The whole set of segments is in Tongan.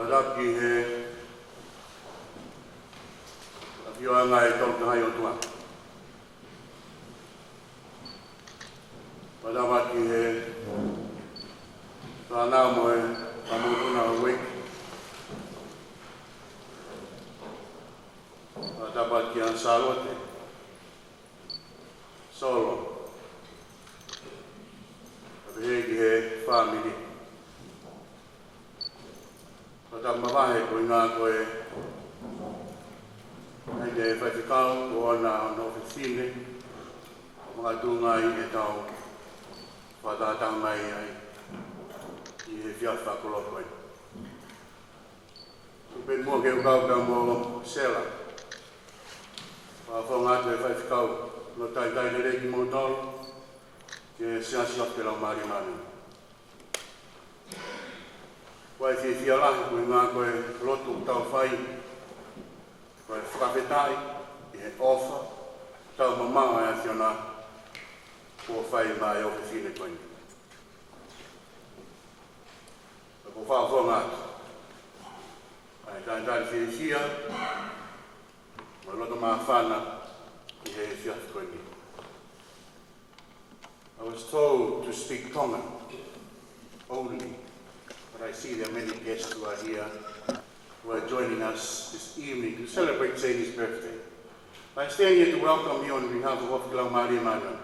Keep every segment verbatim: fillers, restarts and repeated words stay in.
Fakatapu ki he ʻafioʻanga ʻo e Tolu Tahaʻi ʻOtua. Fakatapu ki he fānau mo e fanga mokopuna ʻo e uike. Fakatapu kia Sālote, Solo, pehē ki he fāmili. Fakatapu makehe koeʻuhi ko e ʻai ʻe he faifekau ko ʻena ʻo e ʻofefine, makatuʻunga ʻi heʻetau fakatātā mai ai ʻi he efiafi fakakoloa ko eni. Tuku pē muʻa ke u kau pea mo Sela. Fakafofonga atu e faifekau, ʻoku talitali lelei kimoutolu ki he Siasi ʻo e Laumālie Māʻoniʻoni. Ko e fiefia lahi koeʻuhi ko e lotu ʻoku tau fai, ko e fakafetaʻi ʻi he ʻofa, tau mamaʻo ʻa e ʻAfiona kuo fai maʻa e ʻofefine ko eni. Ko e fakafofonga atu ʻa e talitali fiefia mo e loto māfana ʻi he efiafi ko eni. I was told to speak Tongan only, but I see there are many guests who are here, who are joining us this evening to celebrate Seine's birthday. I stand here to welcome you on behalf of ʻOfa ki he Laumālie Māʻoniʻoni.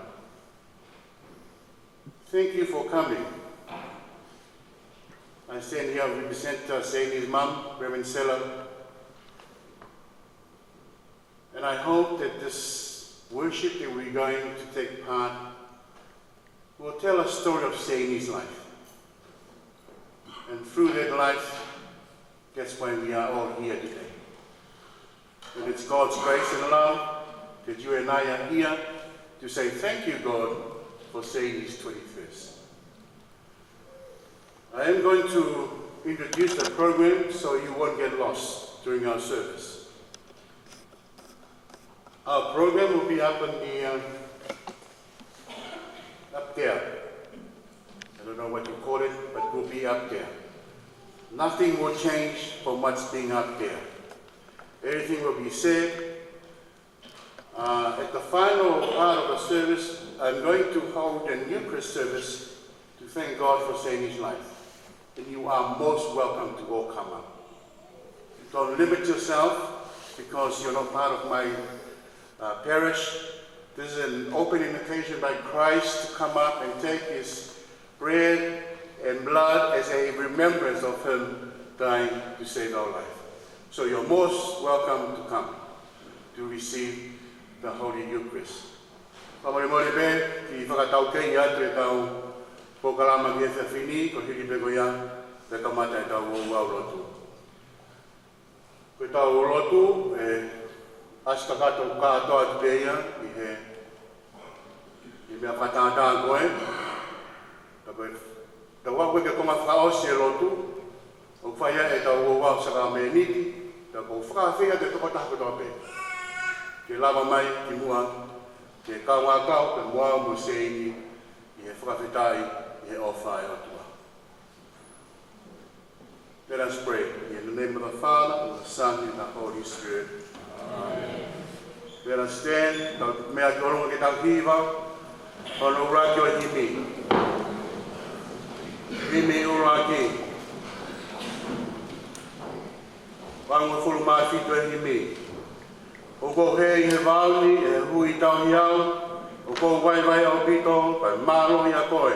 Thank you for coming. I stand here to represent, uh, Seine's mum, Reverend Sela. And I hope that this worship that we're going to take part will tell a story of Seine's life. And through that life, that's why we are all here today. And it's God's grace and love that you and I are here to say thank you, God, for Seine's twenty-first. I am going to introduce the program so you won't get lost during our service. Our program will be up on the, um, up there. I don't know what you call it, but it will be up there. Nothing will change from what's being up there. Everything will be said. Uh, at the final part of the service, I'm going to hold an Eucharist service to thank God for Seine's life. And you are most welcome to all come up. Don't limit yourself because you're not part of my, uh, parish. This is an open invitation by Christ to come up and take his bread and blood as a remembrance of him dying to save our life. So you're most welcome to come to receive the Holy Eucharist. Fakamolemole pē, kiʻi fakataukei atu ʻetau polokalama ki he efiafi ni, ko e hili pē ko ia, pea kamata ʻetau ouau lotu. Ko ʻetau lotu, ʻe ʻasi kakato kātoa atu pē ia ʻi he, ʻi he meʻa fakatātā ko ē. Ka ko e, tau ako ki he konga fakaʻosi e lotu, ʻoku fai ai ʻetau ouau sākalamēniti, pea ʻoku ou fakaafeʻi atu e tokotaha kotoa pē ke lava mai ki muʻa, ke kaungā kau pē mo au mo Seini ʻi he fakafetaʻi ʻi he ʻofa ʻa e ʻOtua. Let us pray. In the name of the Father, and the Son, and the Holy Spirit. Amen. Let us stand. Tau meʻa ki ʻolunga ke tau hiva hono ʻuluaki ʻo e himi. Himi ʻuluaki. Vangofulu mā fitu e himi. ʻOku ou hē ʻi he vao ni, ʻe hui tauhi au, ʻoku ou vaivai ʻaupito, kae mālohi ʻa koe.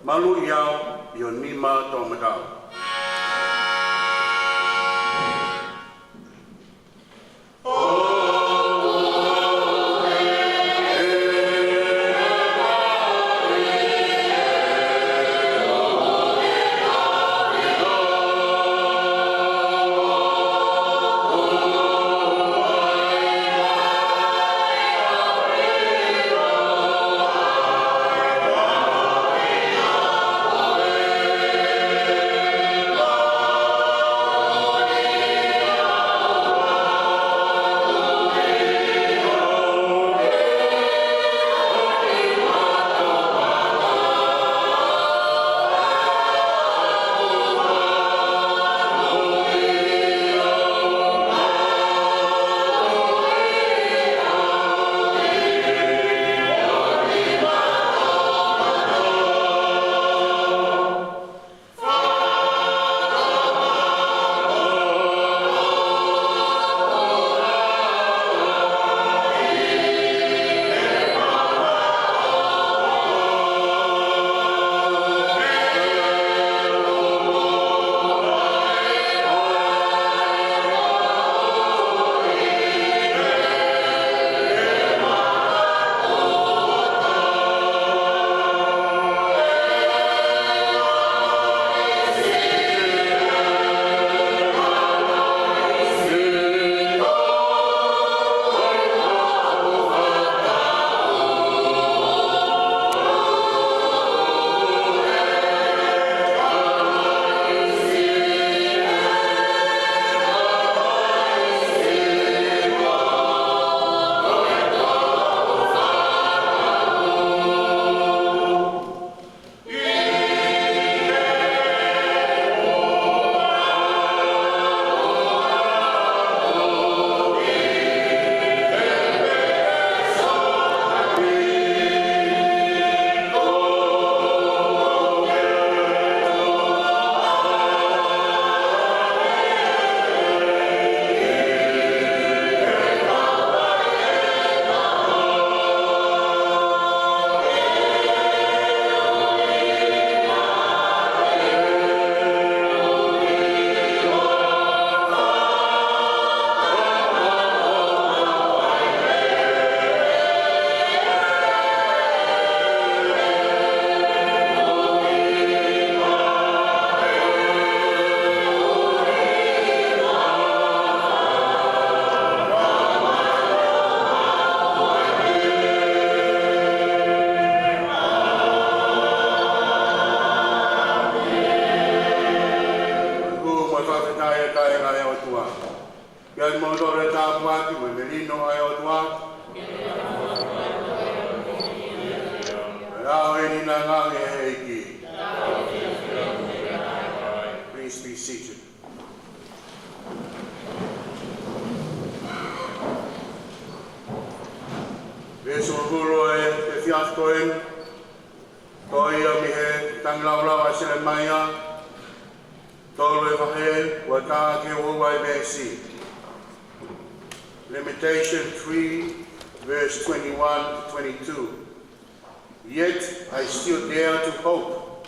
Maluʻi au ʻi ho nima toʻomataʻu. ʻa e ʻOtua. Ke ʻi ai moutolu e tāpuaki mo e melino ʻa e ʻOtua. ʻE ʻaho ni naʻe ngāue ʻe he ʻEiki. Please be seated. Veesi hongofulu ʻo e efiafi ko eni, toʻo ia mei he Tangilāulau ʻa Selemaia, tolu ʻo e vahe, uata ki he ua ʻo e veesi. Lamentation three, verse twenty-one to twenty-two. Yet I still dare to hope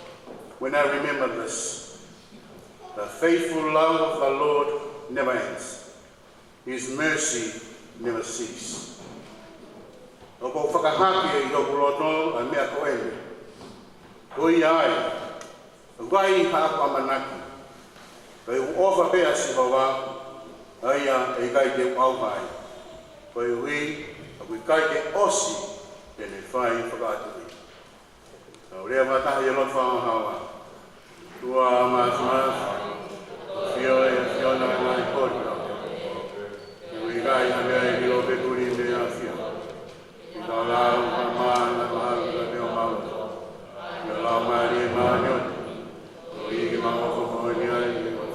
when I remember this. The faithful love of the Lord never ends. His mercy never cease. ʻOku ou fakahake ʻi hoku loto ʻa e meʻa ko eni. Ko ia ai, ʻoku ʻi ai haʻaku ʻamanaki. Ko e ʻofa pē ʻa Sihova, ʻa ia ʻe ʻikai te u ʻauha ai. Koeʻuhi, ʻoku ʻikai ke ʻosi te ne fai fakaʻatuʻi. Tau lea fakataha ʻi he lotu fakahaohaoa. ʻOtua Māfimafi, ʻafio ʻi he ʻAfiona ʻo e ngaahi koli. He ʻoku ʻikai ha meʻa ʻe lilo pe tuli mei he ʻAfiona. Ke tau lau ha mana mahalo ka te o malu. Ke lau mai ʻi he māʻoniʻoni. Koeʻuhi ke mau ʻofa moʻoni ai ʻi he ʻAfiona.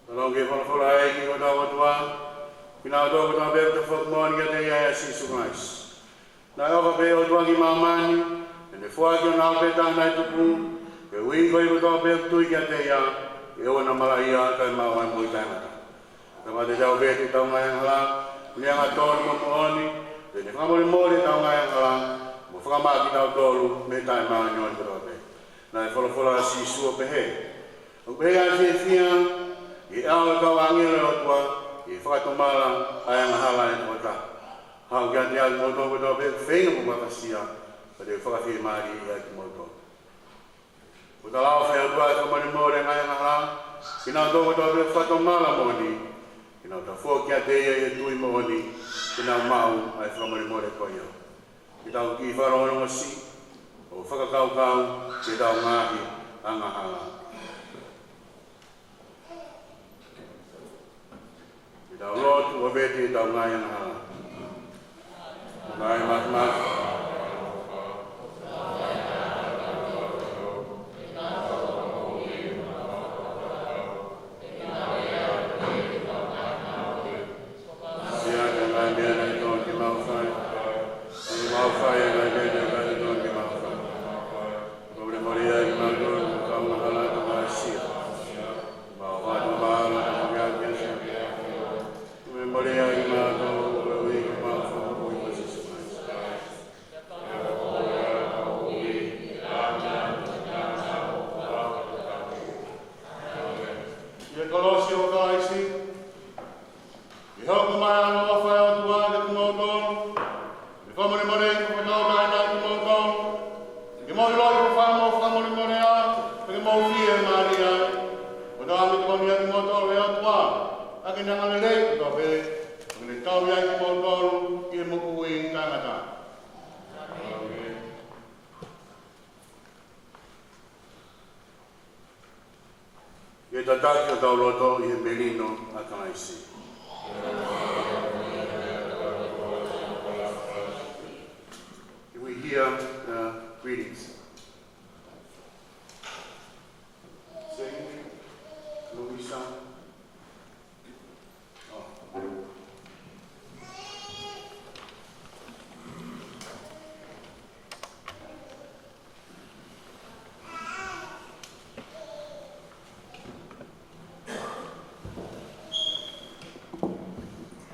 Talongi e folofola ʻa e ʻEiki ko hotau ʻOtua, kinautolu kotoa pē ʻoku tafoki moʻoni kiate ia ʻia Sīsū Kalaisi. Naʻe ʻofa pehē ʻa e ʻOtua ki māmani, ʻi heʻene foaki hono ʻAlo pē taha naʻe tupu, ke ui koe kotoa pē ʻoku tui kiate ia, ke ʻoua naʻa malaʻia, kae maʻu ʻa e moʻui taʻengata. Ka mate te tau vete ʻetau ngaahi angahala, ʻi he angatonu mo e moʻoni, te ne fakamolemole ʻetau ngaahi angahala, mo fakamaʻa kitautolu mei he taʻemāʻoniʻoni kotoa pē. Naʻe folofola ʻa Sīsū ʻo pehē, ʻoku pehē ʻa e fiefia ʻi he ʻao ʻo e kau ʻāngelo ʻo e ʻOtua ʻi he fakatomala ʻa e angahala ʻa e tokotaha. Haʻu kiate au kimoutolu kotoa pē ʻoku feinga mo fakasia, pea te u fakafiemālieʻi ʻa kimoutolu. Ko e talaʻofa ʻa e ʻOtua ʻa e fakamolemole ʻo e ngaahi angahala, kinautolu kotoa pē ʻoku fakatomala moʻoni, ke nau tafoki kiate ia ʻi he tui moʻoni, ke nau maʻu ʻa e fakamolemole ko ia. Ke tau kiʻi fakalongolongo siʻi ʻo fakakaukau ki heʻetau ngaahi angahala. Ke tau lotu ʻo vete ʻetau ngaahi angahala. ʻOtua Māfimafi, ʻoku ʻi ai ʻa e ngaahi meʻa naʻe totonu ke mau fai, ʻoku mau fai ʻa e ngaahi meʻa naʻe ʻikai totonu ke mau fai. Fakamolemole ai kimautolu ʻoku tau angahala atu mo asia. Mau ʻoatu ʻa e angahala ʻoku mau fai ʻaki ʻa e sia. Fakamolemole ai kimautolu koeʻuhi ko homau Fakamoʻui ko Sīsū Kalaisi. ʻI he kolosi ʻo Kalaisi, ʻi he hoko mai ʻa e ʻofa ʻa e ʻOtua kiate kimoutolu, ʻi he fakamolemole kuo fakatauʻatāinaʻi kimoutolu, ke mou ʻiloʻi kuo fai homou fakamolemole ai, pea ke mou fiemālie ai. Kuo tau ʻamanaki ʻa kimoutolu ʻe he ʻOtua, ʻaki ʻene angalelei kotoa pē, ke ne tauhi ai kimoutolu ʻi he moʻui taʻengata. Ke tataki hotau loto ʻi he melino ʻa Kalaisi. Can we hear, uh, greetings? Sing, Louisa.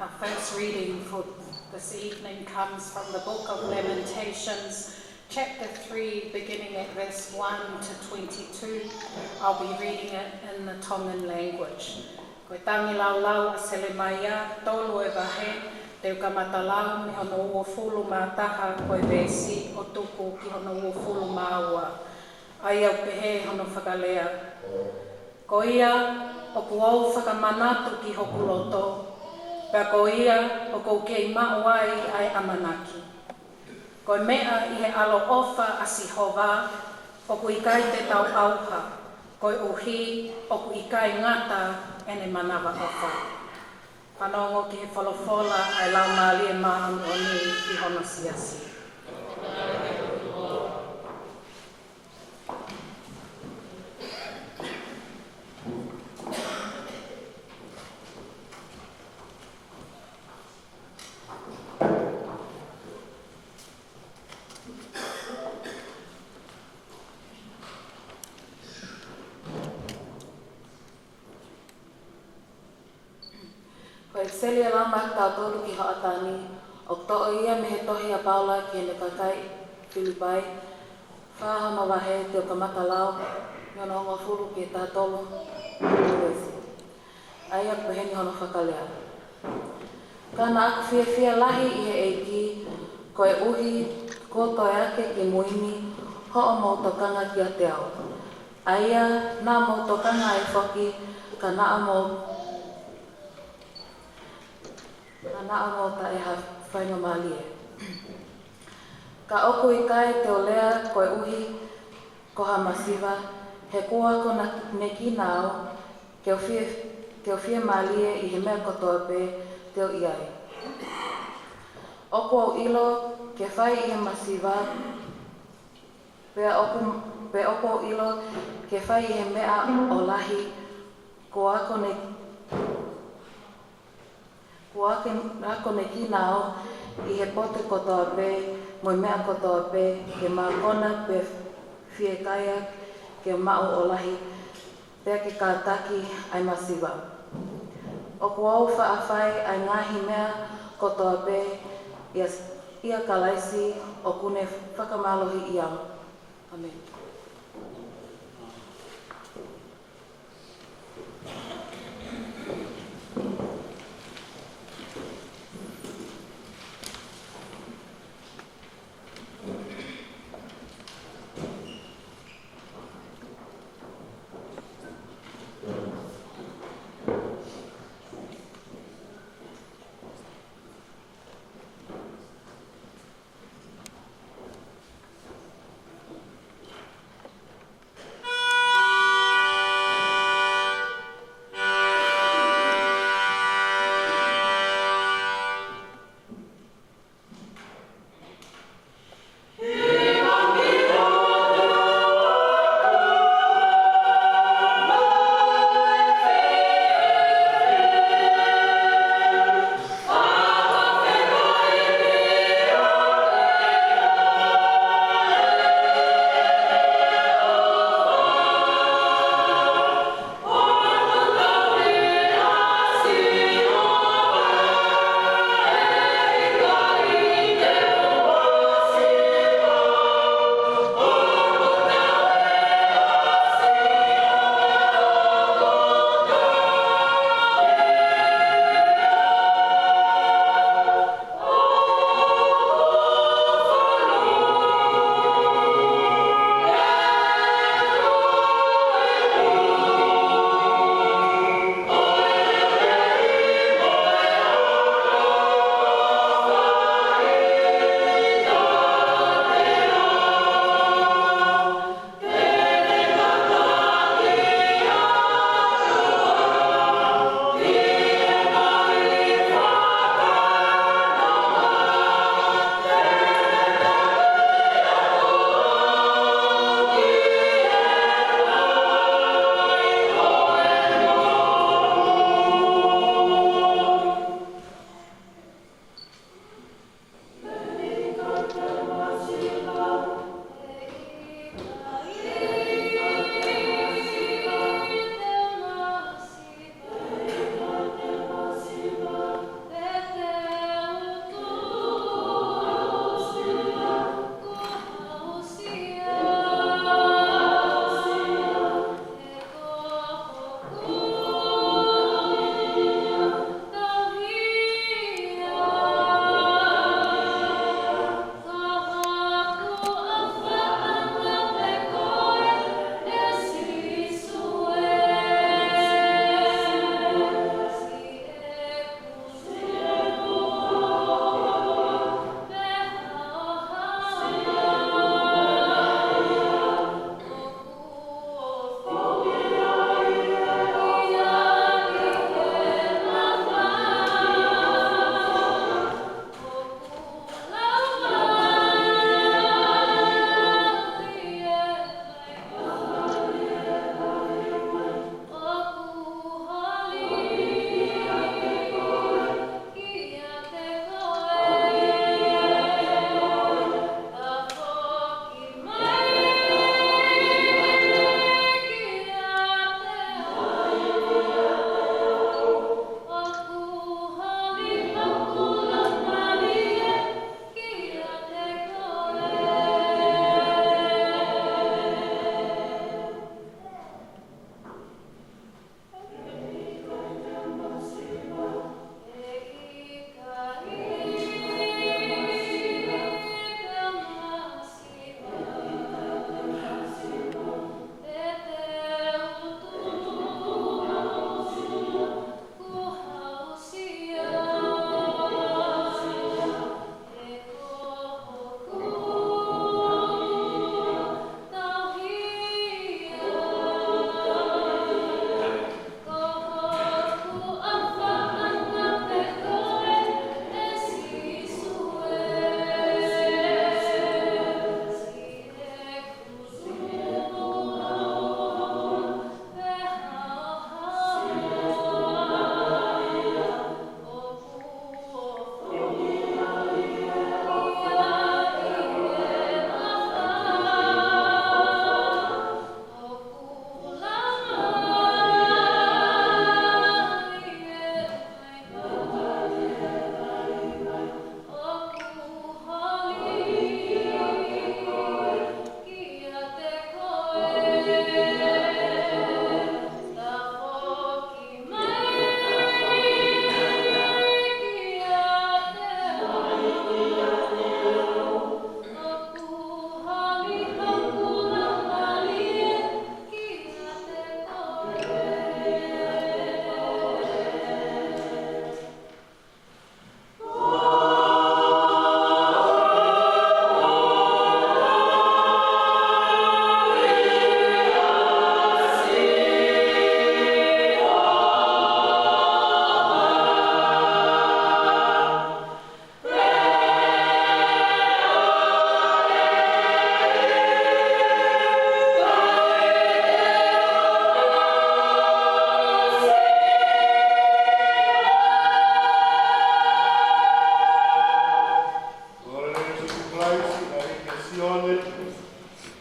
Our first reading for this evening comes from the book of Lamentations, chapter three, beginning at verse one to twenty-two. I'll be reading it in the Tongan language. Ko e Tangilāulau ʻa Selemaia, tolu ʻo e vahe, te u kamata lau mei hono uofulu mā taha ʻo e veesi ʻo tuku ki hono uofulu mā ua. ʻA ia ʻoku pehē hono fakalea. Ko ia ʻoku ou fakamanatu ki hoku loto, pea ko ia ʻoku ou kei maʻu ai ʻa e ʻamanaki. Ko e meʻa ʻi he ʻaloʻofa ʻa Sihova ʻoku ʻikai te tau ʻauha, koeʻuhi ʻoku ʻikai ngata ʻene manavaʻofa. Fanongo ki he folofola ʻa e Laumālie Māʻoniʻoni ki hono siasi. Ko e ʻipiseli ʻa e Laumālie kia kitautolu ki hoʻatā ni, ʻoku toʻo ia mei he tohi ʻa Paula ki heʻene kakai Filipai, fā hono vahe, te u kamata lau mei hono hongofulu ki he taha tolu, ʻa ia ʻoku peheni hono fakalea. Ka naʻa ku fiefia lahi ʻi he ʻEiki, koeʻuhi kuo toe ake ki mui ni hoʻomou tokanga kiate au. ʻA ia naʻa mou tokanga ai foki, ka naʻa mou, ka naʻa mou taʻe ha faingamālie. Ka ʻoku ʻikai te u lea koeʻuhi ko ha masiva, he kuo akonekina au ke u fie, ke u fiemālie ʻi he meʻa kotoa pē te u ʻi ai. ʻOku ou ʻilo ke fai ʻi he masiva, pea ʻoku, pea ʻoku ou ʻilo ke fai ʻi he meʻa ʻo lahi, kuo akone, kuo ake, akonekina au ʻi he potu kotoa pē, mo e meʻa kotoa pē, ke mākona pe fiekaia ke maʻu ʻo lahi, pea ke kātaki ʻa e masiva. ʻOku ou faʻa fai ʻa e ngaahi meʻa kotoa pē ʻia, ʻia Kalaisi ʻoku ne fakamālohiʻi au. ʻĀmeni.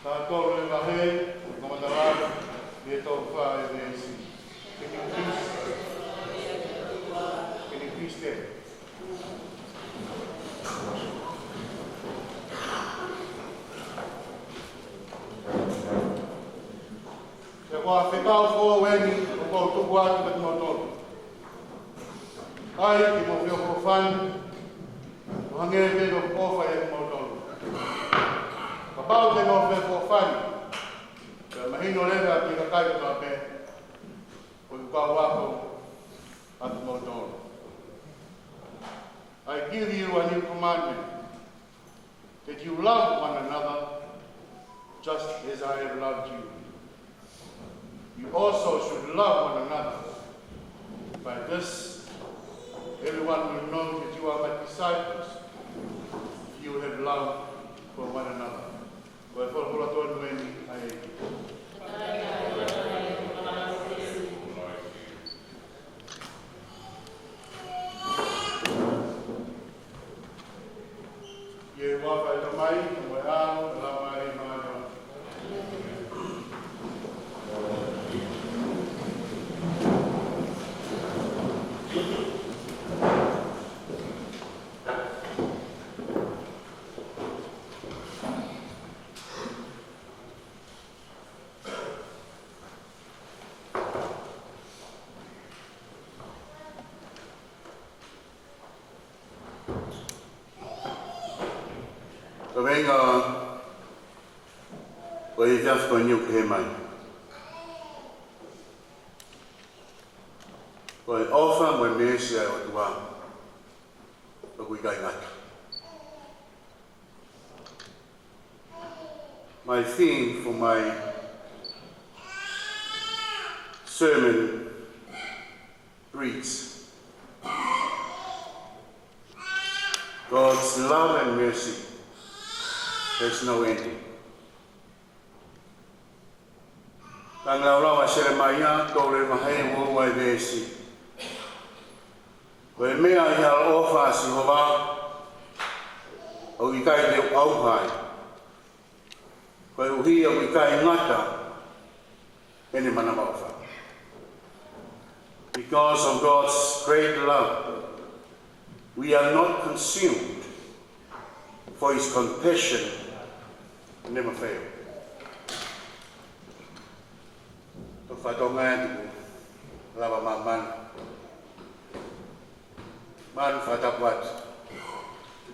Taha tolu e vahe, ko e matala, ʻi he tolu fā e veesi. Can you please, can you please stand? Pea ko e fekau foʻou eni, ʻoku ou tuku atu kiate kimoutolu. ʻAi ke mou feʻofoʻofani, ʻo hangē pē ko ʻeku ʻofa ʻiate kimoutolu. Kapau te mou feʻofoʻofani, pea mahino leva ki he kakai kotoa pē, ko ʻeku kau ako ʻa kimoutolu. I give you a new commandment, that you love one another just as I have loved you. You also should love one another. By this, everyone will know that you are my disciples, if you have love for one another. Ko e folofola tonu eni ʻa e ʻEiki. ʻI he huafa ʻo e Tamai, mo e ʻAlo, mo e Laumālie Māʻoniʻoni. Ko e meʻa ko e efiafi ko eni ʻoku kehe mai, ko e ʻofa mo e meesi ʻa e ʻOtua ʻoku ʻikai ngata. My theme for my sermon reads, God's love and mercy has no ending. Tangata ʻa Selemaia, tolu e vahe, ua ua e veesi. Ko e meʻa ʻi he ʻaloʻofa ʻa Sihova, ʻoku ʻikai te u ʻauha ai, koeʻuhi ʻoku ʻikai ngata ʻene manavaʻofa. Because of God's great love, we are not consumed, for his compassion never fail. Tau fatongia atu, lava māmani. Mālō, fakatapu atu.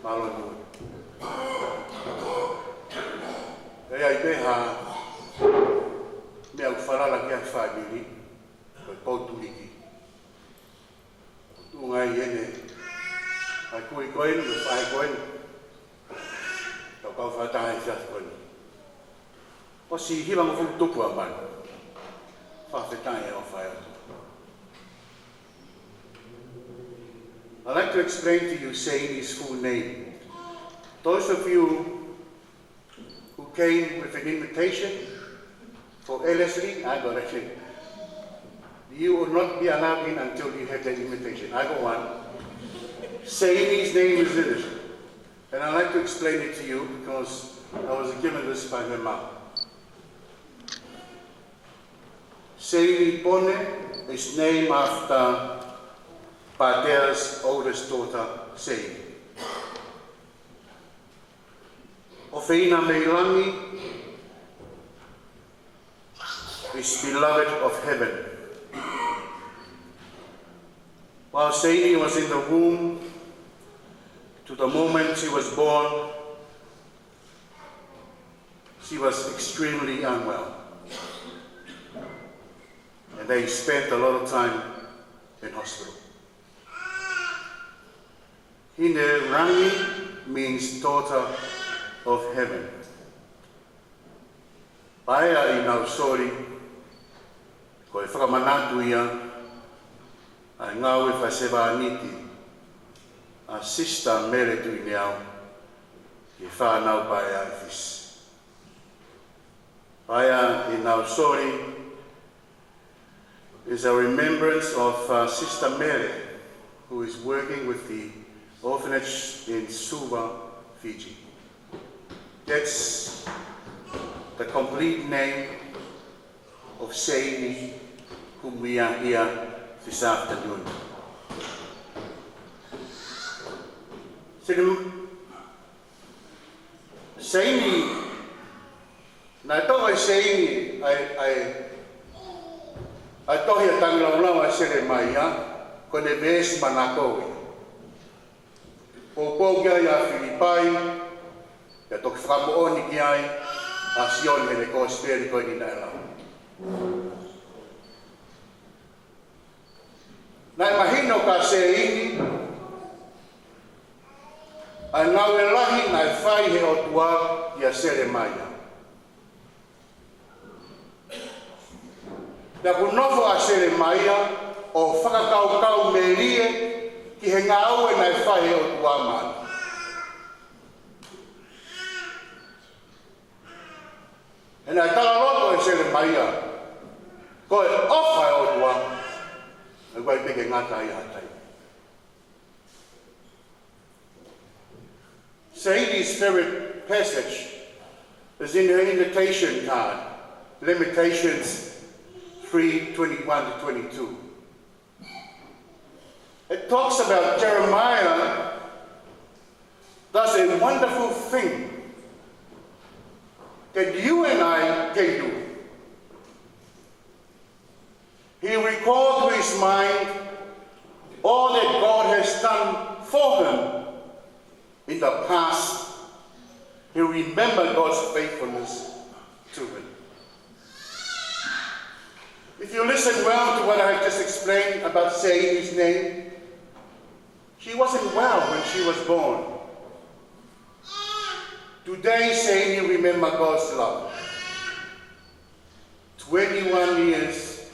Mālō nui. ʻE ʻi ai pē ha meʻa ʻoku falala ki ai e fāmili, ko e poutuliki. Tuʻunga ʻi heʻene ʻai kui ko eni, ko e faʻē ko eni. Tau kau fakataha he efiafi ko eni. ʻOsi hivangofulu tupu ʻa manu. Fakafetaʻi e ʻofa ʻa e ʻOtua. I'd like to explain to you Seiini's full name. Those of you who came with an invitation for Ellerslie, I got a thing. You will not be allowed in until you have that invitation. I got one. Seiini's name is in it. And I'd like to explain it to you because I was given this by her mom. Seini Pone is named after Pātea's oldest daughter, Seini. ʻOfeina mei langi is beloved of heaven. While Seini was in the womb, to the moment she was born, she was extremely unwell. And they spent a lot of time in hospital. Hinerangi means daughter of heaven. Paea ʻi Nausori, ko e fakamanatu ia ʻa e ngāue fakasevāniti ʻa Sister Mele Tuʻineau ki he fānau paea ʻi Fisi. Paea ʻi Nausori is a remembrance of, uh, Sister Mele, who is working with the orphanage in Suva, Fiji. That's The complete name of Seini, whom we are here this afternoon. Seini, Seini, naʻe toʻo ʻe Seini ʻa e, ʻa e, ʻa e tohi ʻa Tangilāngilangi ʻa Selemaia, ko ʻene veesi manako ia. Poupou ki ai ʻa Filipai, pea toki fakamoʻoni ki ai ʻa Sione heʻene kosipeli ko eni naʻe lau. Naʻe mahino kia Seini ʻa e ngāue lahi naʻe fai ʻe he ʻOtua kia Selemaia. Pea kuo nofo ʻa Selemaia ʻo fakakaukau melie ki he ngāue naʻe fai ʻe he ʻOtua maʻana. He naʻe talaloto ʻe Selemaia, ko e ʻofa ʻa e ʻOtua, ʻoku ʻikai pē ke ngata ai ha taimi. Seini's favorite passage is in her invitation card, Lamentations three twenty-one to twenty-two. It talks about Jeremiah does a wonderful thing that you and I can do. He recalled to his mind all that God has done for him in the past. He remembered God's faithfulness to him. If you listen well to what I have just explained about Seini's name, she wasn't well when she was born. Today, Seini remember God's love. Twenty-one years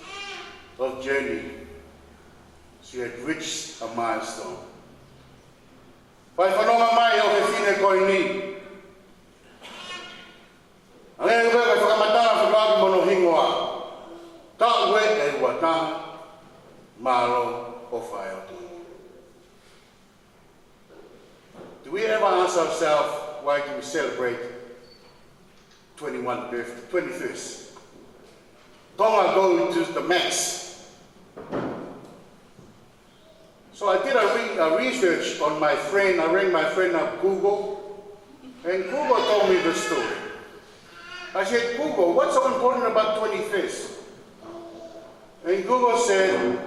of journey, she had reached a milestone. Fai fanongo mai ʻa e fefine ko eni. Hangē ko e fakamatala fekauʻaki mo hono hingoa. Taʻu ʻe uataha, mālō ʻofa ʻa e ʻOtua. Do we ever ask ourselves, why do we celebrate twenty-one birth-, twenty-first? Tonga go to the max. So I did a, re- a research on my friend. I rang my friend up Google, and Google told me the story. I said, "Google, what's so important about twenty-first?" And Google said,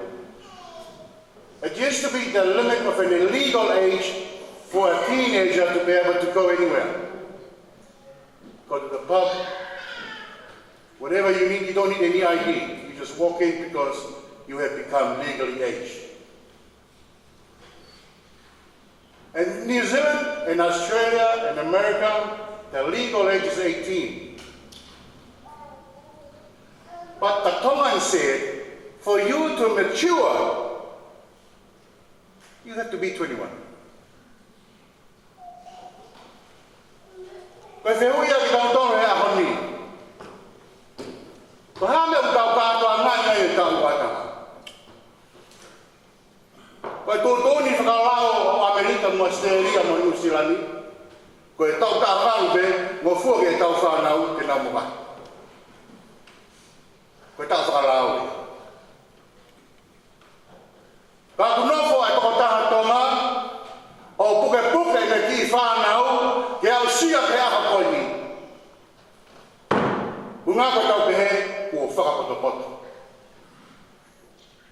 "It used to be the limit of an illegal age for a teenager to be able to go anywhere. Go to the pub, whatever you need, you don't need any I D. You just walk in because you have become legally aged." In New Zealand, in Australia, in America, the legal age is eighteen. But the Tongan said, for you to mature, you have to be twenty-one. Ko e fehuʻi ia kiate kitautolu he ʻaho ni. Ko e hā e meʻa ʻoku tau kātoangaʻi ai e taʻu uataha? Ko e tuʻutuʻuni fakalao ʻo ʻAmelika mo ʻAositelēlia mo Nuʻusila ni, ko e taʻu taha valu pē, ngofua ki he taʻu fānau ke nau mavahe. Ko e taʻu fakalao ia. Ka kuo nofo ʻa e tokotaha Tonga ʻo pukepuke ʻene kiʻi fānau ke aʻusia ki he ʻaho ko eni. Ko e ʻuhinga ko ʻetau pehē kuo fakapotopoto.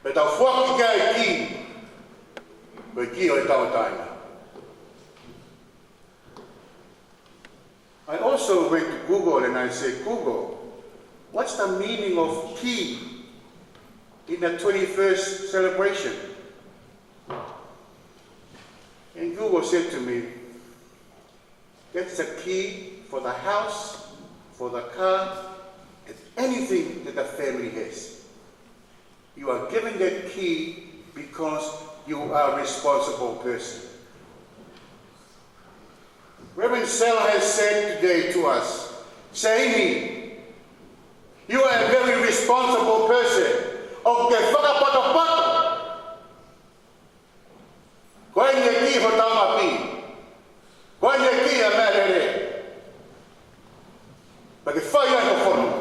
Pea tau foaki ki ai e kī, ko e kī ʻo e tauʻatāina. I also went to Google and I said, "Google, what's the meaning of kī in the twenty-first celebration?" And Google said to me, "That's a key for the house, for the car, and anything that the family has. You are given that key because you are a responsible person." Reverend Sela has said today to us, "Seini, you are a very responsible person." ʻOku ke fakapotopoto. Ko eni e kī ho tamapi. Ko eni e kī ʻa e meʻalele. Pea ke Fai ai hoʻo fononga.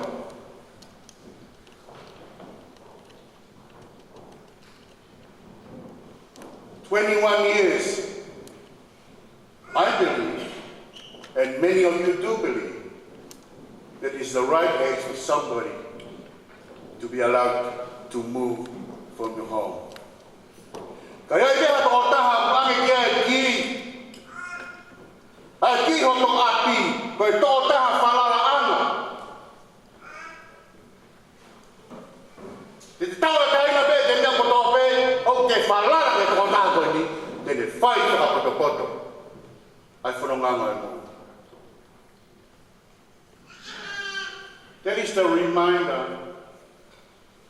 Twenty-one years, I believe, and many of you do believe, that is the right age for somebody to be allowed to move from your home. Ka ʻi ai pē ha tokotaha ʻoku ʻange ki ai e kī, ʻa e kī hoto ʻapi, ko e tokotaha falalaʻanga. Te te tauʻatāina pē, te ne meʻa kotoa pē, ʻoku ke falala ki he tokotaha ko eni, te ne fai fakapotopoto ʻa e fononga ʻo e moʻui. That is the reminder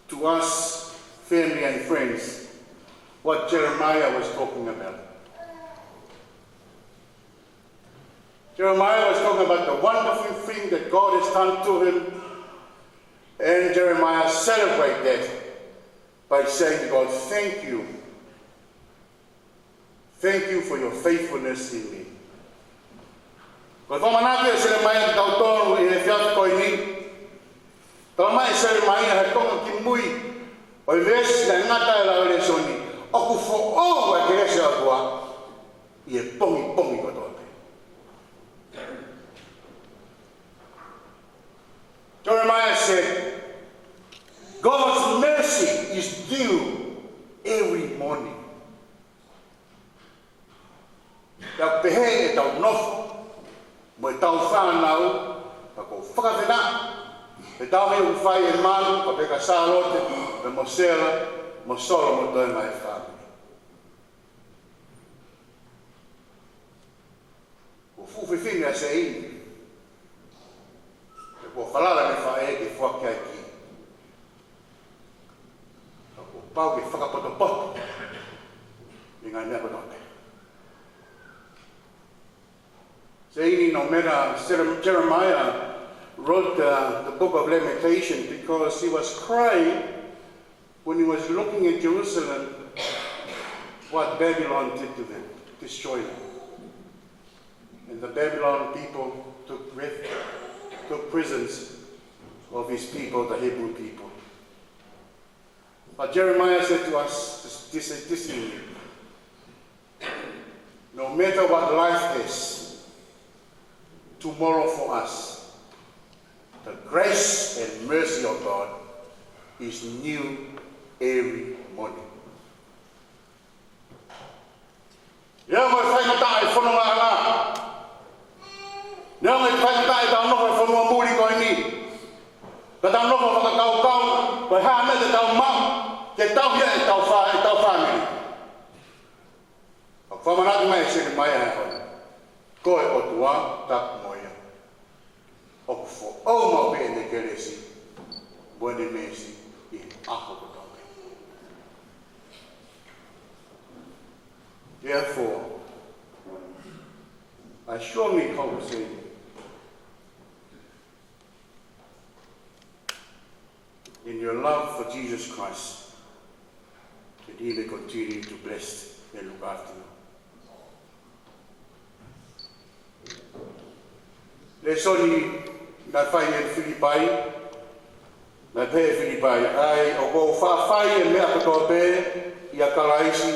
to us, family and friends, what Jeremiah was talking about. Jeremiah was talking about the wonderful thing that God has done to him, and Jeremiah celebrated that by saying, "God, thank you. Thank you for your faithfulness in me." Ko e fakamanatu ʻe Selemaia kiate kitautolu ʻi he efiafi ko eni. Talamai ʻe Selemaia he konga kimui ʻo e veesi naʻe ngata ai e lau lēsoni, ʻoku foʻou ʻa e kelesi ʻa e ʻOtua ʻi he pongipongi kotoa pē. Jeremiah said, "God's mercy is due every morning." Pea pehē ʻetau nofo mo ʻetau fānau, pea ʻoku ou fakafetaʻi he tauhi ʻoku fai ʻe Malu, pea pehē kia Sālote, pea mo Sela, mo Solo, mo e toenga ʻo e fāmili. Ko e fuʻu fefine ʻa Seini, pea kuo falala ʻene faʻē ke foaki ʻa e kī. Ka kuo pau ke fakapotopoto ʻi he ngaahi meʻa kotoa pē. Seini, no matter, Jeremiah wrote the, the book of Lamentation because he was crying when he was looking at Jerusalem, what Babylon did to them, destroyed them. And the Babylon people took refuge, took prisons of his people, the Hebrew people. But Jeremiah said to us this, this, this evening, no matter what life has tomorrow for us, the grace and mercy of God is new every morning. Neongo e faingataʻa e fononga ʻanga, neongo e faingataʻa ʻetau nofo he fonua muli ko eni, ka tau nofo fakakaukau ko e hā e meʻa te tau maʻu ke tauhi ai ʻetau fā-, ʻetau fāmili. Ka fakamanatu mai ʻe Selemaia he ʻaho ni, ko e ʻOtua tapu mo ia, ʻoku foʻou maʻu pē ʻene kelesi mo ʻene meesi ʻi he ʻaho kotoa pē. Therefore, I strongly hope, say, in your love for Jesus Christ, that He may continue to bless and look after you. Lēsoni naʻe fai ʻe Filipai, naʻe pehē ʻe Filipai, ʻa ia ʻoku ou faʻa fai e meʻa kotoa pē ʻia Kalaisi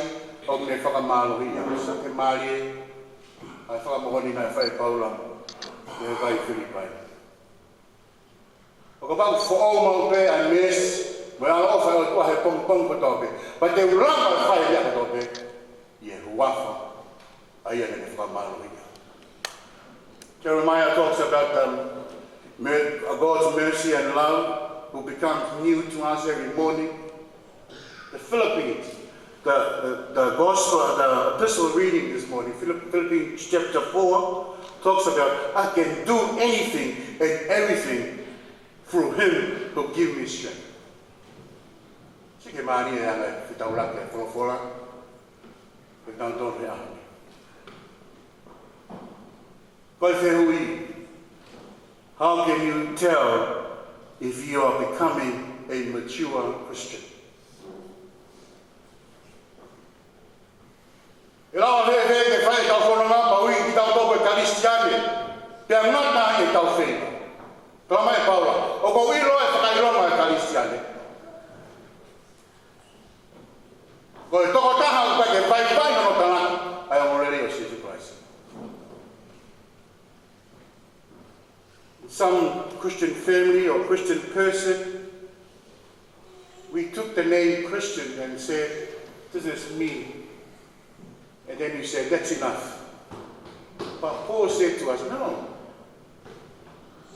ʻoku ne fakamālohiʻi au. Sake mālie ʻa e fakamoʻoni naʻe fai ʻe Paula ki he kakai Filipai. ʻO kapau ʻoku foʻou maʻu pē ʻa e meesi mo e ʻaloʻofa ʻa e ʻOtua he pongipongi kotoa pē, pea te u lava ʻo fai e meʻa kotoa pē ʻi he huafa ʻa ia naʻa ne fakamālohiʻi au. Jeremiah talks about, um, mer-, uh, God's mercy and love, who becomes new to us every morning. The Philippians, the, the, the gospel, the epistle reading this morning, Philipp-, Philippians chapter four, talks about, "I can do anything and everything through him who give me strength." Sike mālie e anga e fetaulaki e folofola, ko e tau tō he ʻaho ni. Ko e fehuʻi, how can you tell if you are becoming a mature Christian? ʻE lava fēfē ke fai ʻetau fononga pea ui kitautolu ko e Kalisitiane, pea ngata ʻetau feinga? Talamai ʻe Paula, ʻoku ou ʻilo e fakaʻilonga ʻo e Kalisitiane, ko e tokotaha ʻoku ʻikai ke vaivai hono talaki ʻa e ongoongolelei ʻo Sīsū Kalaisi. Some Christian family or Christian person, we took the name Christian and said, "This is me." And then you said, "That's enough." But Paul said to us, "No.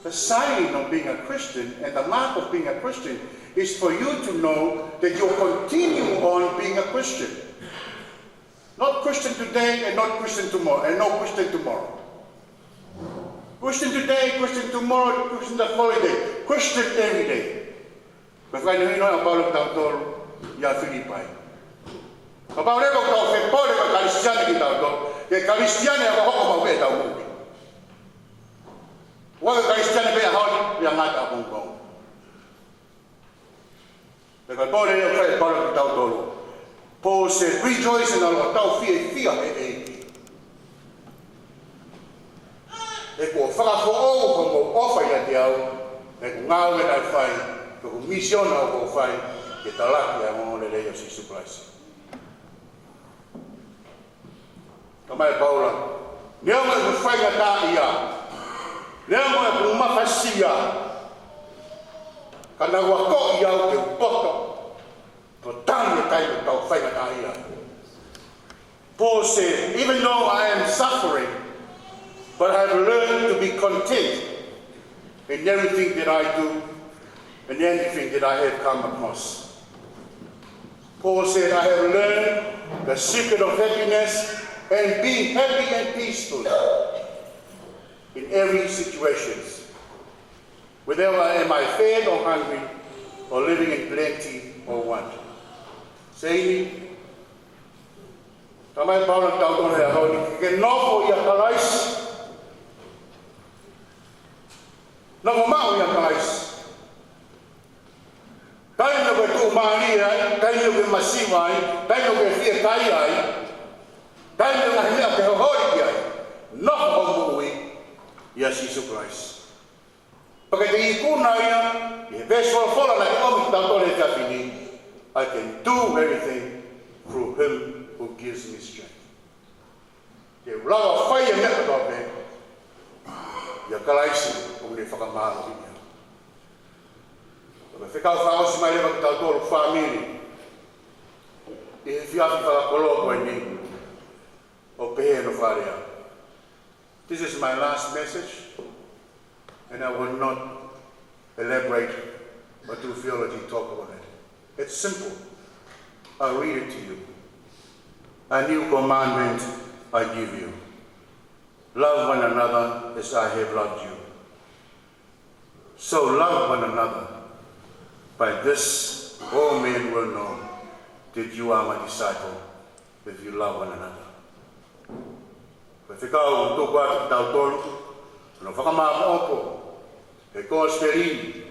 The sign of being a Christian and the mark of being a Christian is for you to know that you'll continue on being a Christian. Not Christian today and not Christian tomorrow, and no Christian tomorrow. Christian today, Christian tomorrow, Christian the following day, Christian every day." Ko e fakahinohino ʻa Paula kiate kitautolu ʻia Filipai. Kapau leva ʻoku tau fepole ko e Kalisitiane kitautolu, ko e Kalisitiane ʻa ia ʻoku hoko maʻu pē ʻetau moʻui. ʻOku ʻikai ko e Kalisitiane pē ʻaho ni, pea ngata ʻapongipongi. Pea ko e pole ʻoku fai ʻe Paula kiate kitautolu. Paul said, "Rejoice in the Lord." Tau fiefia he ʻEiki. He kuo fakafoʻou hoʻomou ʻofa ʻiate au, he ko e ngāue naʻe fai, ko e misiona ʻoku ou fai, ke talaki ʻa e ongoongolelei ʻo Sīsū Kalaisi. Talamai ʻe Paula, neongo ʻeku faingataʻaʻia, neongo ʻeku mafasia, ka naʻa ku akoʻi au ke u poto, ʻo tali e taimi ʻoku tau faingataʻaʻia. Paul said, "Even though I am suffering, but I have learned to be content in everything that I do, in anything that I have come across." Paul said, "I have learned the secret of happiness and being happy and peaceful in every situation, whether am I fed or hungry, or living in plenty or want." Sēini, talamai ʻe Paula kiate kitautolu he ʻaho ni, ke nofo ʻia Kalaisi. Nofo maʻu ʻia Kalaisi. Taimi ʻoku ke tuʻumālie ai, taimi ʻoku ke masiva ai, taimi ʻoku ke fiekaia ai, taimi ʻoku ʻi ai ha meʻa ke hoholi ki ai, nofo hoʻo moʻui ʻia Sīsū Kalaisi. Pea ke te ikuna ia ʻi he veesi folofola naʻa ke ʻomi kiate kitautolu he efiafi ni, "I can do everything through him who gives me strength." Ke u lava fai e meʻa kotoa pē ʻia Kalaisi ʻoku ne fakamālohiʻi au. Ko e fekau fakaʻosi mai leva kiate kitautolu fāmili ʻi he efiafi fakakoloa ko eni, ʻoku pehē hono fakalea. This is my last message, and I will not elaborate or do theology talk on it. It's simple. I'll read it to you. "A new commandment I give you. Love one another as I have loved you. So love one another. By this, all men will know that you are my disciple, if you love one another." Ko e fekau ʻoku tuku atu kiate kitautolu, hono fakamāʻopoʻopo ʻe he Kosipeli.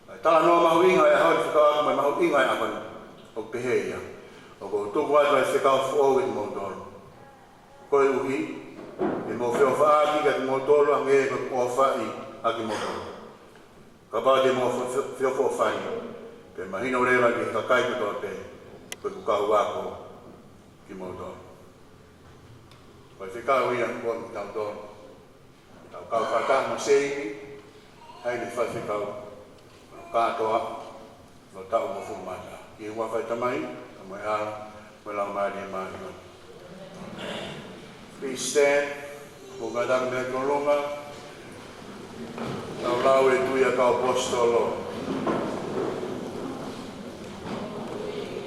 ʻA e talanoa mahuʻinga ʻo e ʻaho ni, fekau atu mai mahuʻinga ʻo e ʻaho ni, ʻoku pehē ia: "ʻOku ou tuku atu ʻa e fekau foʻou kiate kimoutolu, koeʻuhi ke mou feʻofaʻaki kiate kimoutolu hangē ko ʻeku ʻofaʻi ʻa kimoutolu. Kapau te mou fe-, fe-, feʻofoʻofani, pea mahino leva ki he kakai kotoa pē ko ʻeku kau ako kimoutolu." Ko e fekau ia ʻoku ʻomi kiate kitautolu. Tau kau fakataha mo Sēini, ʻa ʻene faifekau, kātoa, ʻo taʻu mo fumata. ʻI he huafa ʻo e Tamai, pea mo e ʻAlo, mo e Laumālie Māʻoniʻoni. Please stand. Mou kātaki mei ʻolunga. Tau lau e tui ʻa e kau ʻaposetolo.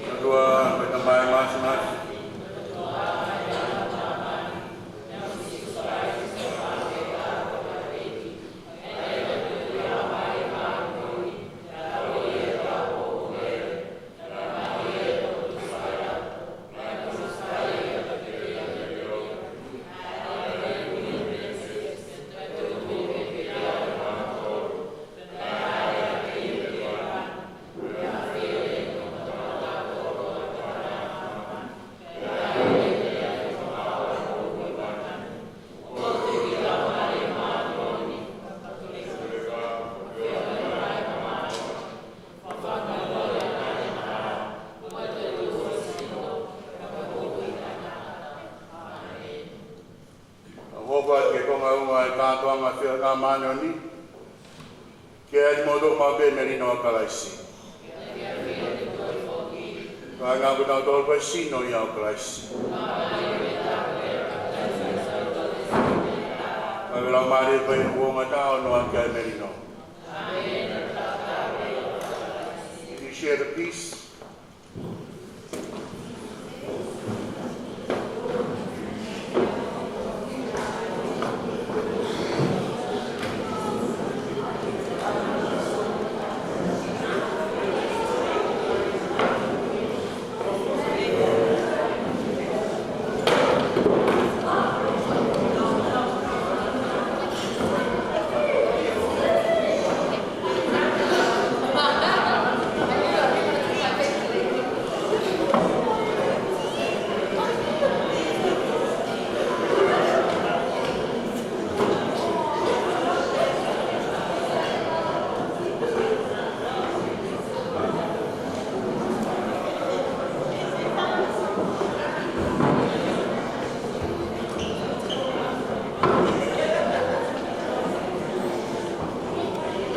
ʻOtua, ko e Tamai Māfimafi. Kau ai kātoanga fia ngā māʻoniʻoni, ke ʻai kimoutolu maʻu pē melino ʻa Kalaisi. Ka ngā kutau tolu pē sino ia ʻo Kalaisi. Ka vela mālie pē kuonga tau noa ki ai melino. If you share the peace.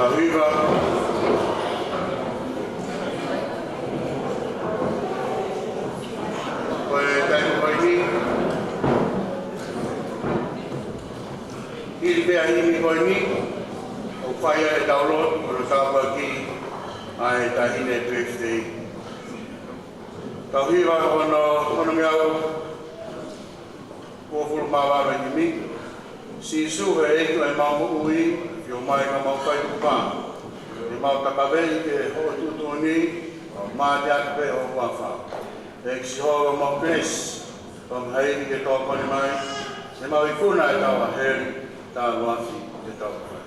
Tau hiva. Ko e taimi ko eni, hili pē ʻa e himi ko eni, ʻoku fai ai ʻetau lotu, ko e tāpuaki ʻa e taʻahine birthday. Tau hiva hono, hono meʻa ʻo uofulu mā valu e himi. Sīsū ʻe ʻEiki ʻemau moʻui, ʻomai ka mau fai tukupā. Ke mau takaveʻi ki hoʻo tuʻutuʻuni, ʻo māteaki pē ho huafa. ʻEiki Sihova mau peesi, ʻoku mau haʻi ke tokoni mai, ke mau ikuna ʻetau ʻaheli, talu afi ʻetau fai.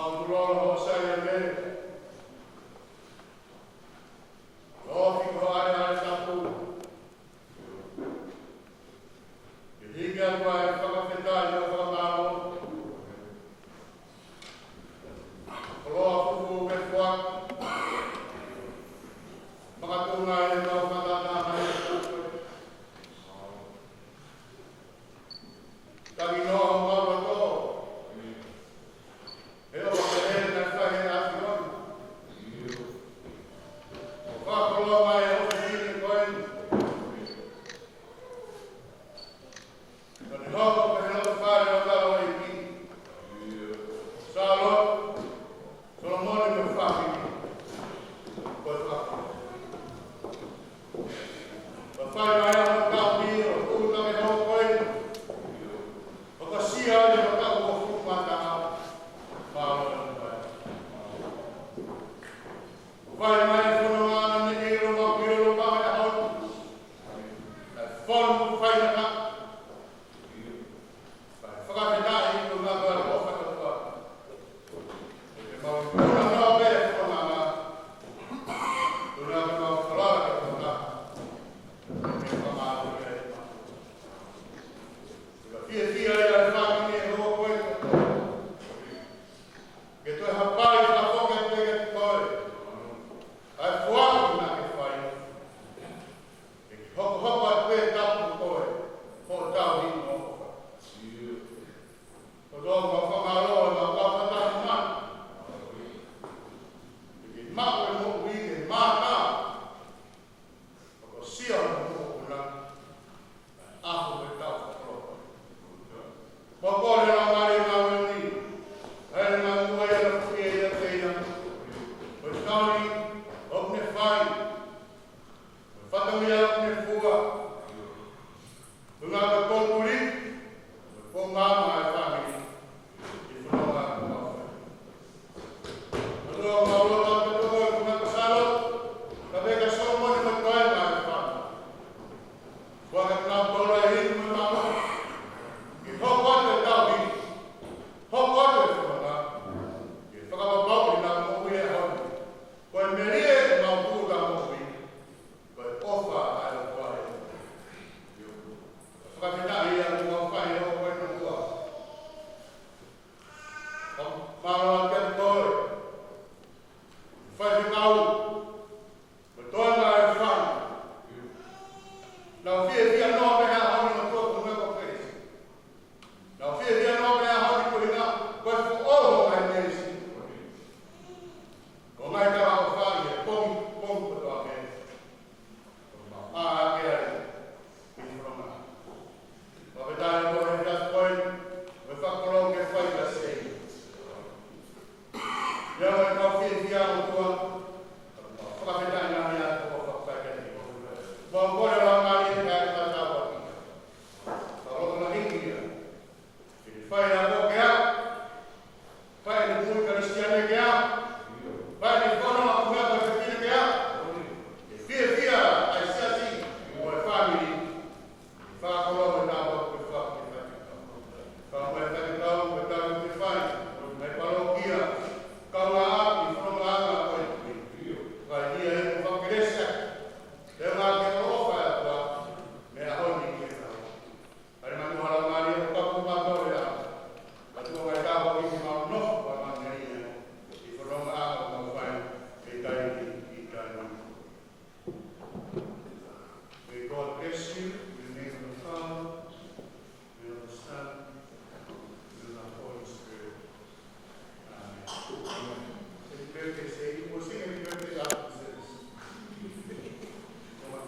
Mau tulolo hoʻo sai ange. Ofi ko e ʻAlo Tapu. Ke hiki atu ʻa e fakafetaʻi mo e fakamālō. Koloa fufū mo e foaki. Makatuʻunga ʻi heʻemau fakatātā mai. Taki noa homau loto. He ʻofa pehē naʻe fai ʻe he ʻAfiona. ʻO fakakoloa mai ʻa e ʻofefine ko eni. Naʻa ne hoko ko e loto fale ʻo e kau ʻeiki. Sālote, Solomone mo e fāmili. Ko e fakakoloa. Ka fai mai ʻa e kau mio, ʻo tuʻu na ke hoko ko ē. ʻO ka sia ai ʻa e kau ʻo fuʻu mata. Mālō e fai. Fai mai e fononga naʻe ʻilo maʻu ʻilo maʻu e ʻaho ni. Naʻe fonu fai na ka. Fakafetaʻi ko e ngaahi ʻofa ʻa e ʻOtua. Ke mau tuna noa pē fononga. Tuna ke mau falala ke fononga. Ke fakamālō ki ai. Ke fiefia ʻa e fāmili ʻe hoko ko ē. Ke toe hapai ka foki atu kiate koe. ʻA e foaki naʻa ke fai. Ke hokohoko atu pē tapu koe, hoʻo tauhi mo hoʻo ʻofa. Ko e tō mau fakamālō, mau kau ka tapu mai. Ke maʻu e moʻui ke mātā. Ko e sia mo e moʻui na. ʻAho ko e tau fakaloto. Mau kole ʻa e Laumālie Māʻoniʻoni. ʻAi mai muʻa ia na kuki e ia te ia. Ko e tali, ʻoku ne fai. Ko e fatongia ʻoku ne fua. Ko e ngaahi kōtuli, ko e pō māmā e fāmili. ʻI he fononga ko mau fai. Ko e tō mau loto atu ko e kuna ko Sālote, ka peka Solomone mo e toenga e fāmili. Ko e kau paula e hinu mo e māmā. Ke hoko atu e tauhi. Hoko atu e fononga. Ke fakapapauʻi ʻenau moʻui he ʻaho ni. Ko e melie ʻemau tuʻu ka moʻui. Ko e ʻofa ʻa e ʻOtua. Fakafetaʻi ʻa e mau fai ʻo ko e ʻOtua. Mālō atu koe. Faifekau. Mo e toenga e fāmili. Nau fiefia noa pē he ʻaho ni mo e tuʻunga ko Kelesi. Nau fiefia noa pē he ʻaho ni ko e ʻuhinga ko e foʻou ʻo e Kelesi. ʻO ngaahi talaʻofa ʻi he pongipongi kotoa pē. ʻO mau ʻā hake ai ʻi he fononga. Fakafetaʻi ʻOtua he efiafi ko eni, ʻo e fakakoloa ke fai ka sei. ʻIo, ʻoku mau fiefia ʻOtua, ʻoku mau fakafetaʻi ngaahi ʻaho kuo fakafaifekau. Mau kole Laumālie ke ʻai ke tau ʻaki. Fakaloto na hiki ia. Ke fai ʻa e koke ʻa. Fai ʻa e moʻui Kalisitiane ke ʻa. Fai ʻa e fononga ʻoku meʻa ko e fefine ke ʻa. Ke fiefia ʻa e siasi mo e fāmili. Fakakoloa mo e tāpuaki ke fai ke fai. Fakamoʻoni ke fai ke fai. Mo e palōkia. Kau ʻa ʻapi fononga ʻa ko e. Fai ia ʻe ko fakelesa. Te ngā ke ʻofa ʻa e ʻOtua. Mei he ʻaho ni ki he ʻaho. Kare manu hala mani o kapu mato ia. Katu o ngai kapo ki si mau no, wa mangani ia. I fononga ʻa mau fai, e tai ni, i tai ni. May God bless you in the name of the Father, and of the Son, and of the Holy Spirit. Amen. Happy birthday, say, we'll sing happy birthday after the service. Come on.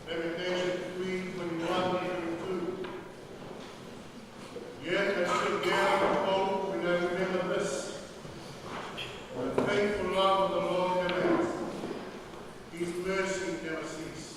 Lamentations three twenty-one and twenty-two. Yet I stood there and behold, and I remember this, the faithful love of the Lord never ends. His mercy never ceases.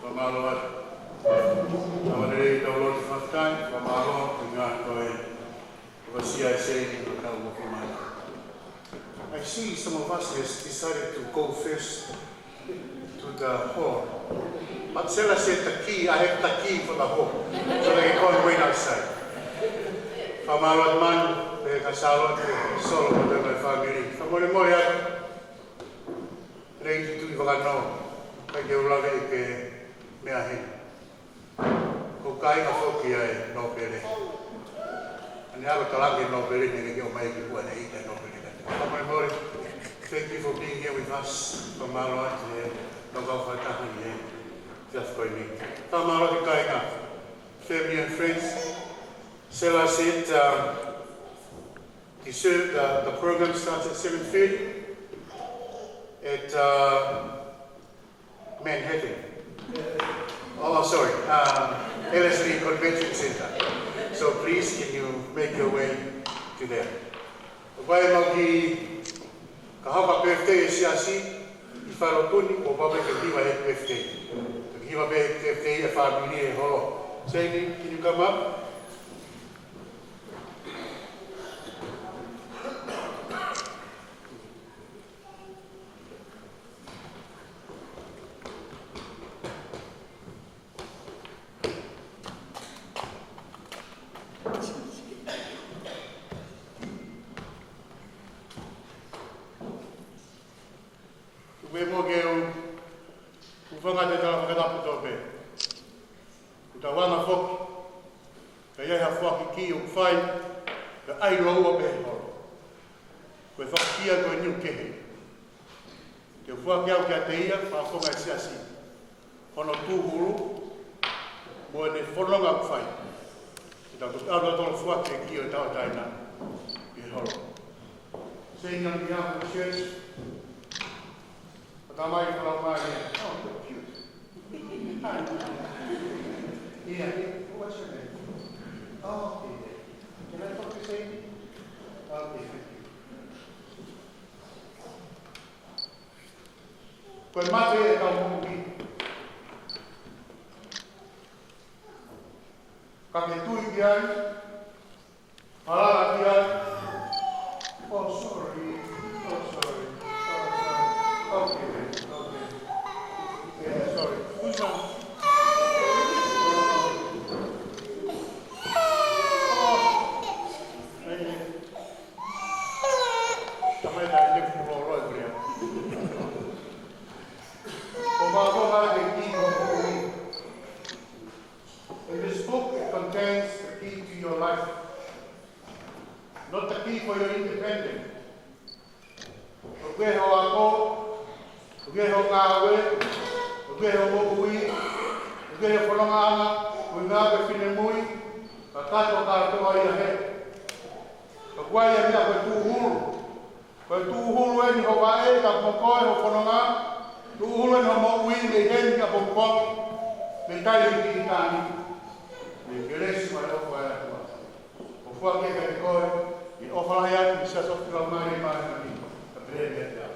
Fakamālō atu. Tau ange lelei ʻetau lotu fakafetaʻi, fakamālō ʻi he ngaahi toe ʻofasia ʻa e Seini ʻo tau ʻofa mai. I see some of us has decided to go first to the hall. But tell us at the key, I have the key for the hall. So they can go and wait outside. Fakamālō atu Manu, pea kia Sālote, Solo, mo e fāmili. Fakamolemole atu. Lady Tuʻivakanō, ʻikai ke u lave ʻi he meʻa heni. Ko e kāinga foki ʻa e nōpele. ʻA ʻene ʻalu ʻo talaki e nōpele ni ke ʻomai ki muʻa ʻene ʻita e nōpele ka. Fakamālō, thank you for being here with us. Fakamālō atu he tau kau fakataha ʻi he efiafi ko eni. Fakamālō ki he kāinga, family and friends. As I said, um, the ser-, the, the program starts at seven thirty at, uh, Manhattan. Oh, sorry, um, Ellerslie Convention Center. So please, can you make your way to there? Ko e mau kiʻi ka hoko ʻa e birthday ʻa e siasi ʻi he fale lotu ni, kuo pau pē ke hiva e birthday. Ke hiva pē birthday ʻa e fāmili ʻi he holo. Sadie, can you come up? Tuku muʻa ke u, u hūfanga he tala fakatapu kotoa pē. Ko ʻetau anga foki, ka ʻi ai ha foaki kiʻi ʻoku fai, ka ʻai lōua pē he holo. Ko e fakakia ko eni ʻoku kehe. Ke u foaki au kiate ia, fakafofonga e siasi. Hono tūhulu, mo ʻene fononga ʻoku fai. Ke tau toki ʻalu ʻo tolo foaki e kiʻi ʻo e tauʻatāina ʻi he holo. Saying on behalf of the church, Tamai Falaumālie. Oh, so cute. Hi. Yeah, what's your name? Oh, okay. Can I talk to Sadie? Okay, thank you. Ko e mate ʻetau moʻui. Ka ke tui ki ai, Hala ki ai. Oh, sorry. Oh, sorry. Oh, sorry. Okay, okay. Yeah, sorry. Who's on? Oh, hey. Tamai, tamai, ne fulo lo, Brian. Ko ma ko ha ke ki ko ko. In this book, it contains the key to your life, not the key for your independence. ʻOku ʻi ai ho ako, ʻoku ʻi ai ho ngāue, ʻoku ʻi ai ho moʻui, ʻoku ʻi ai ho fonongaʻanga, ʻoku ʻi ai ho finemui, ka kātoa kātoa ia he. ʻOku ʻi ai e meʻa ko e tūhulu. Ko e tūhulu eni ho vaʻe, ka ko koe ho fononga, tūhulu eni ho moʻui mei heni ki ʻapongipongi, mei taimi ki ʻitāniti, mei he kelesi mo e ʻofa ʻa e ʻOtua. ʻOku foaki kiate koe, ʻi he ʻofa lahi atu mei he Siasi ʻo e Laumālie Māʻoniʻoni, ka pehē ni kiate au.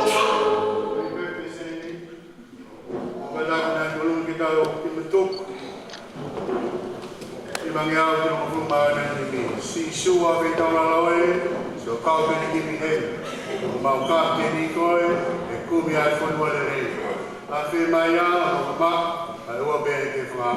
Happy birthday, Sadie. ʻOku ʻi ai e tau ki muʻa tuku. ʻI mangi au ki longo fulu mā na ni mi. Sīsū ʻa e taulalo ē, so kau pē ni ki mi he. Mau ka ke ni koe, ʻe kumi ai fonua lelei. ʻAfe mai ā, ʻo ma, ʻa e ua pē ke fua.